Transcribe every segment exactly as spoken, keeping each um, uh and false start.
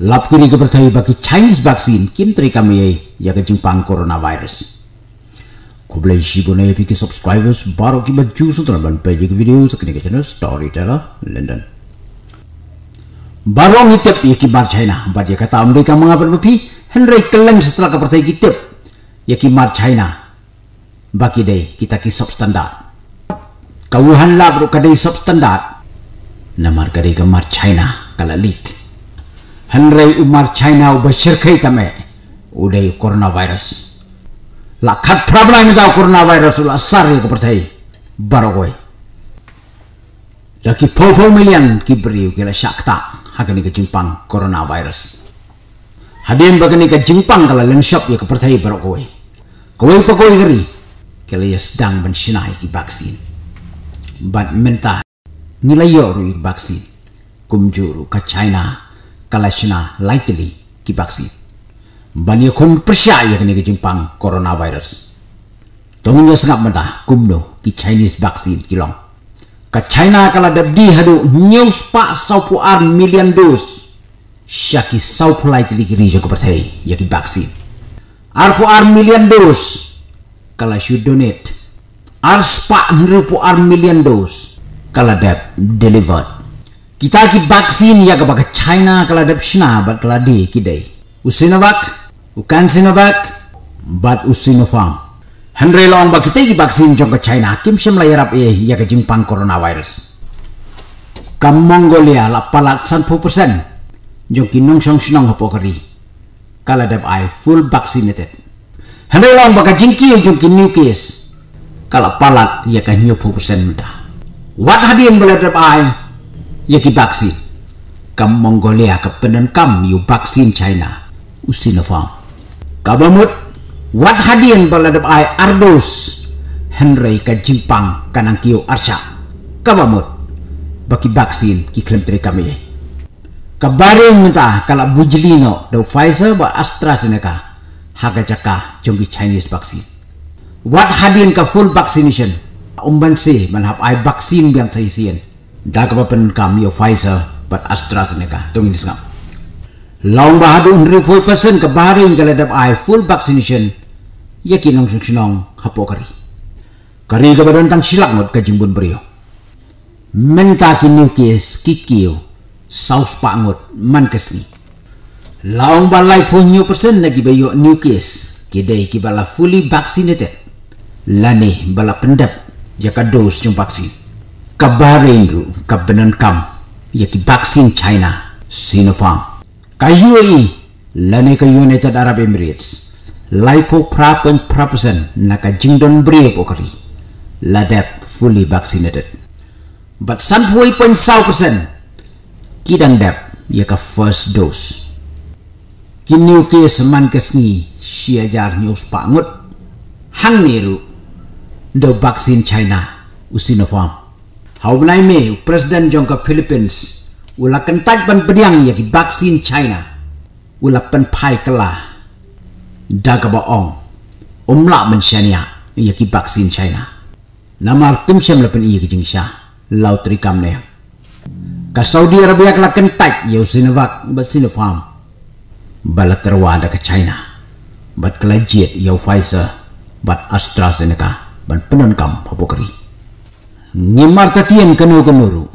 Lap ki ri ka pyrthei ba ki Chinese vaccine kim treikam ei ïa ka jingpang coronavirus. Khublei shibun ïa phi ki subscribers baroh kiba ju sngewtynnat ban peit ïa ki video sa kane ka channel Storyteller London. Baroh ngi tip ïa ki mar China bad ïa kata ym dei tang ma nga bad ma phi, hynrei kylleng satlak ka pyrthei ki tip ïa ki mar China ba ki dei kita ki substandard. Ka Wuhan lab ruh ka dei substandard, namar ka dei ka mar China ka la leak. Hynrei u mar China uba shyrkhei tam eh u dei u coronavirus. La khatphra bnai mynta u coronavirus u la sar ïa ka pyrthei baroh kawei. Da ki phew phew million ki briew ki la shah ktah ha kane ka jingpang coronavirus. Hadien ba kane ka jingpang ka la lynshop ïa ka pyrthei baroh kawei, kawei pa kawei ka ri ki la ïa sdang ban shna ïa ki vaccine. Bad mynta ngi la ïoh ruh ïa ki vaccine. Kumjuh ruh ka China ka la shna lai tylli ki vaccine ban ïakhun pyrshah ïa kane ka jingpang coronavirus. To ngin ïa sngap mynta kumno ki Chinese vaccine ki long. Ka China ka la dep die haduh hynñiew spah sawphew ar million dose sha ki sawphew lai tylli ki ri jong ka pyrthei ïa ki vaccine. Arphew ar million dose ka la shu donate. Ar spah hynriewphew ar million dose ka la dep delivered. Kita ki vaccine ïa kaba ka China ka la dep shna bad ka la die ki dei u Sinovac, u CanSinovac bad u Sinopharm. Hynrei la ong ba kita ki vaccine jong ka China kim shym la ïarap ei ïa ka jingpang coronavirus. Ka Mongolia la palat sanphew percent jong ki nongshong shnong hapoh ka ri ka la dep ai full vaccinated. Hynrei la ong ba ka jingkiew jong ki new case ka la palat ïa ka hynñiewphew percent mynta. Wat hadien ba la dep ai ïa ki vaccine, ka Mongolia ka pyndonkam ïa u vaccine China u Sinopharm. Kaba mut wat hadien ba la dep ai ar dose, hynrei ka jingpang ka nang kiew arshah. Kaba mut ba ki vaccine ki khlem treikam ei. Ka Bahrain mynta ka la bujli noh da u Pfizer bad AstraZeneca ha ka jaka jong ki Chinese vaccine. Wat hadien ka full vaccination, ym banse ban hap ai vaccine biang sa shisien da kaba pyndonkam ïa u Pfizer bad AstraZeneca. To ngin sngap. La ong ba haduh hynriewphew percent ka Bahrain ka la dep ai full vaccination ïa ki nongshong shnong hapoh ka ri. Ka ri kaba don tang shi lak ngut ka jingbun briew. Mynta ki new case ki kiew saw spah ngut man ka sngi. La ong ba laiphew hynñiew percent na kiba ïoh new case ki dei kiba la fully vaccinated lane ba la pyndep ïa ka dose jong vaccine. Ka Bahrain ruh ka pyndonkam ïa ki vaccine China Sinopharm. Ka U A E lane ka United Arab Emirates, laiphew phra point phra percent na ka jingdon briew hapoh ka ri la dep fully vaccinated. Bad sanphew point saw percent ki dang dep ïa ka first dose. Ki new case man ka sngi shi hajar hynñiew spah ngut. Hangne ruh da u vaccine China u Sinopharm. Ha u bnai May u president jong ka Philippines u la kyntait ban pdiang ïa ki vaccine China. U la pynphai kylla da kaba ong um lah ban shaniah ïa ki vaccine China. Namar kim shym la pyni ïa ki jingshisha la u treikam ne. Ka Saudi Arabia ka la kyntait ïa u Sinovac bad Sinopharm ba la tyrwa da ka China bad ka la jied ïa u Pfizer bad AstraZeneca ban pyndonkam hapoh ka ri. Ngim artatien kano kano ruh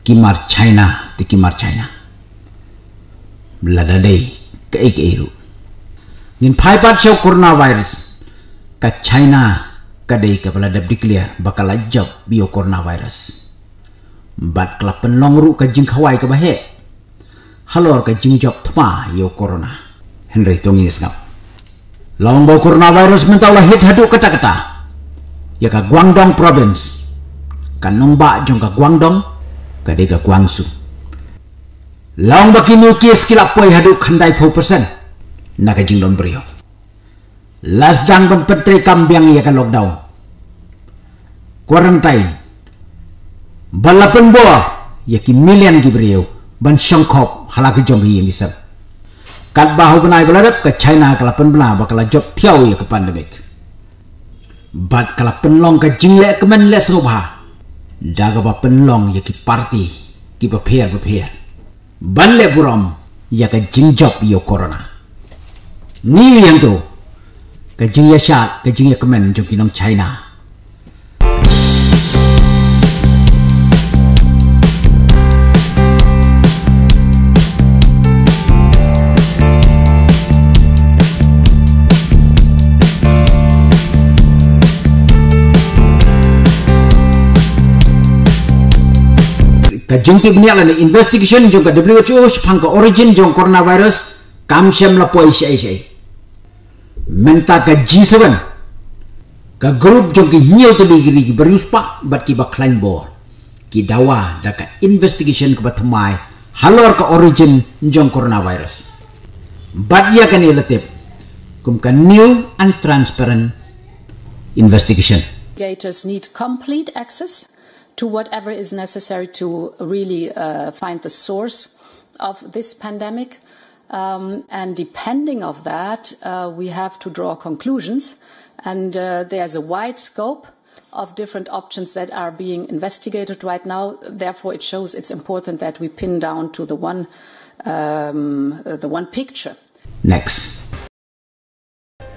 ki mar China te ki mar China. Lada dei kaei kaei ruh. Ngin phai pat sha u coronavirus. Ka China ka dei kaba la dep declare ba ka la jop ïa u coronavirus. Bad ka la pynlong ruh ka jingkhawai kaba heh halor ka jingjop thma ïa u corona. Hynrei to ngin ïa sngap. La ong ba u coronavirus mynta u la hit haduh katta katta ïa ka Guangdong province. Ka nongbah jong ka Guangdong ka dei ka Guangzhou. La ong ba ki new case ki la poi haduh khyndaiphew percent na ka jingdon briew. La sdang ban pyntreikam biang ïa ka lockdown, quarantine, ba la pynbor ïa ki million ki briew ban shongkhop ha la ki jong ki ïing ki sem. Katba ha u bnai ba la dep ka China ka la pynbna ba ka la jop thiaw ïa ka pandemic bad ka la pynlong ka jingleh kmen leh sngewbha da kaba pynlong ïa ki party kiba pher bapher ban leh burom ïa ka jingjop ïa u corona. Ngi ïa tu ka jingïashad, ka jingïakmen jong ki nong China. Ka jingtip bniah lane investigation jong ka W H O shaphang ka origin jong coronavirus kam shym la poi shaei shaei. Mynta ka G seven, ka group jong ki hynñiew tylli ki ri ki bariewspah bad ki bakhlaiñ bor, ki dawa da ka investigation kaba thymmai halor ka origin jong coronavirus. Bad ïa kane la tip kum ka new and transparent investigation. Investigators need complete access to whatever is necessary to really uh, find the source of this pandemic. Um, and depending of that, uh, we have to draw conclusions. And uh, there's a wide scope of different options that are being investigated right now. Therefore, it shows it's important that we pin down to the one, um, uh, the one picture. Next.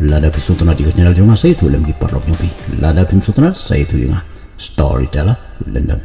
Lada phi sngewtynnat ïa ka channel jong nga, sa ïathuh lem ki paralok jong phi. Lada phim sngewtynnat, sa ïathuh ïa nga. Storyteller London.